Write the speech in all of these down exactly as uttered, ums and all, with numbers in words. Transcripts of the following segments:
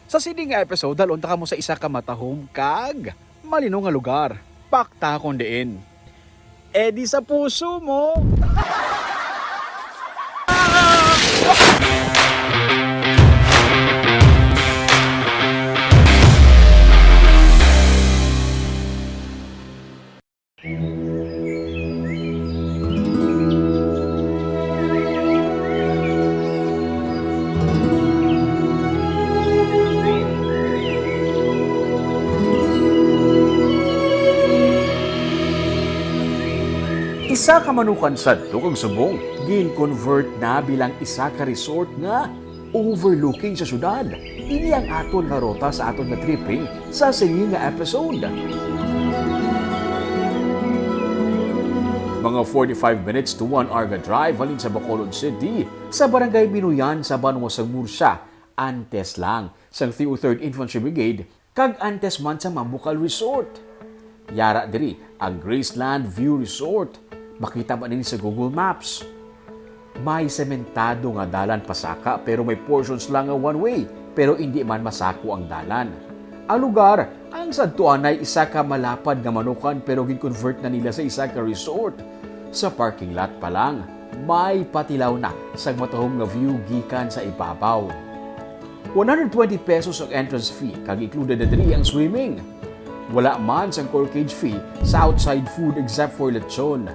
Sa sini nga episode, dalhon ta kamo sa isa ka matahom kag malino nga lugar. Pakta kon diin. E di sa puso mo! Isa ka manukan sadto kag subong gin-convert na bilang isa ka resort nga overlooking sa syudad. Ini ang aton nga ruta sa aton nga tripping sa sini nga episode. Mga forty-five minutes to one hour nga drive halin sa Bacolod City, sa Barangay Binuyan sa Banwa sang Murcia, antes lang sang T O Third Infantry Brigade, kag antes man sa Mambucal Resort. Yara diri ang Graceland View Resort. Makita man ini sa Google Maps. May sementado nga dalan pasaka, pero may portions lang nga one way, pero indi man masako ang dalan. Ang lugar, ang sadtuanay isa ka malapad nga manukan, pero gin-convert na nila sa isa ka resort. Sa parking lot pa lang, may patilaw na sang matahom nga view gikan sa ibabaw. One hundred twenty pesos ang entrance fee, kag included na diri ang swimming. Wala man sang corkage fee sa outside food except for lechon.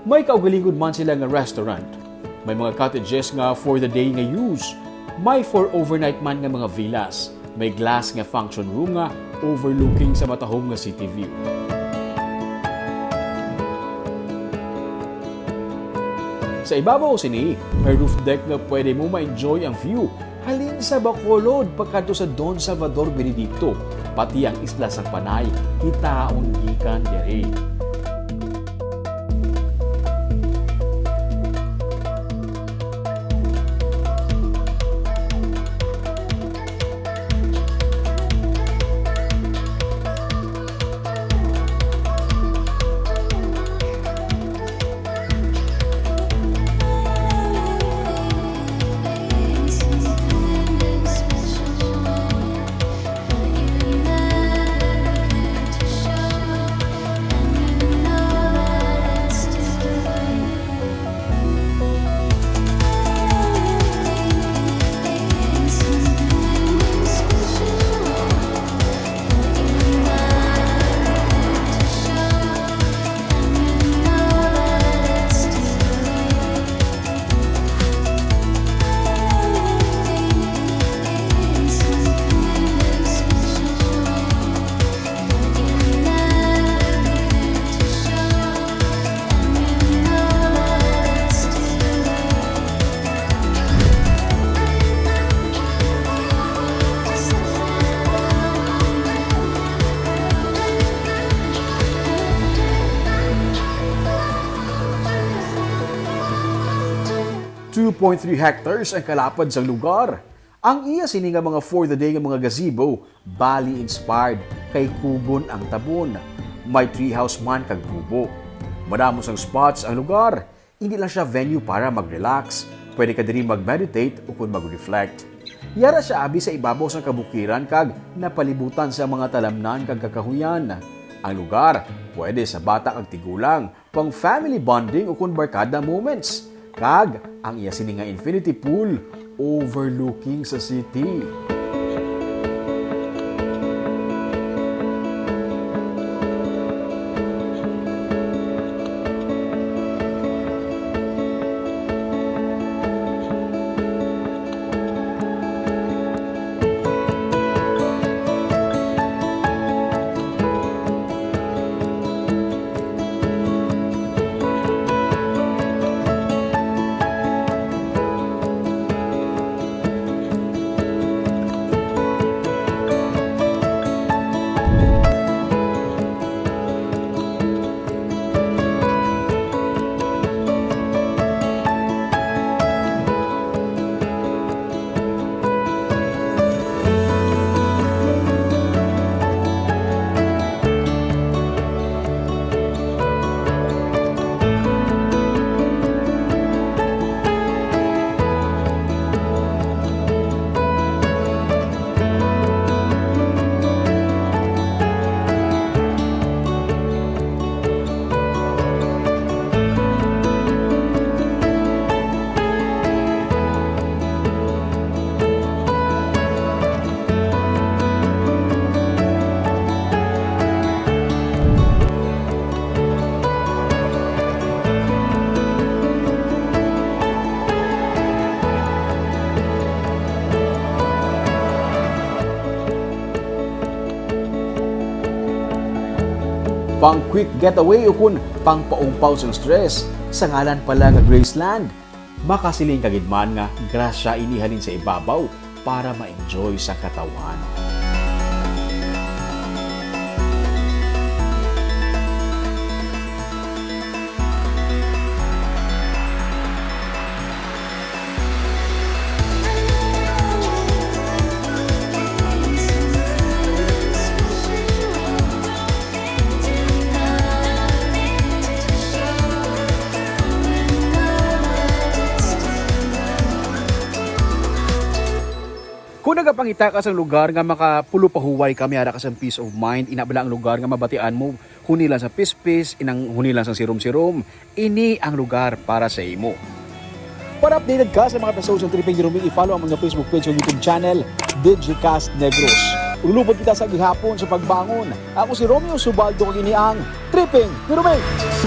May kaugalingon man sila nga restaurant. May mga cottages nga for the day nga use. May for overnight man nga mga villas. May glass nga function room nga overlooking sa matahom nga city view. Sa ibabaw sini, may roof deck nga pwede mo ma-enjoy ang view halin sa Bacolod pakadto sa Don Salvador Benedicto, pati ang isla sang Panay kitaon gikan diri. Two point three hectares ang kalapad sang lugar. Ang iya sini nga mga for the day nga mga gazebo, Bali inspired, kay kugon ang tabon. May treehouse man kag kubo. Madamo sang spots ang lugar. Indi lang siya venue para mag-relax. Pwede ka diri mag-meditate ukon mag-reflect. Yara siya abi sa ibabaw sang kabukiran kag napalibutan sa mga talamnan kag kakahuyan. Ang lugar pwede sa bata kag tigulang, pang family bonding ukon barkada moments. Kag ang iya sini nga infinity pool overlooking sa city. Pang quick getaway ukon pang paumpaw sang stress, sa ngalan pala nga Graceland, makasiling ka gid man nga grasya ini halin sa ibabaw para ma-enjoy sa katawhan. Kung nagapangita ka sang lugar nga makapulupahuway ka, may ara ka sang peace of mind, ina bala ang lugar nga mabatian mo, huni lang sa pispis, inang huni lang sa sirom-sirom, ini ang lugar para sa imo. Para updated ka sa mga episodes ng Tripping ni Roming, i-follow ang mga Facebook page o YouTube channel, Digicast Negros. Ululupod kita sa gihapon sa pagbangon. Ako si Romeo Subaldo, kag ini ang Tripping ni Roming.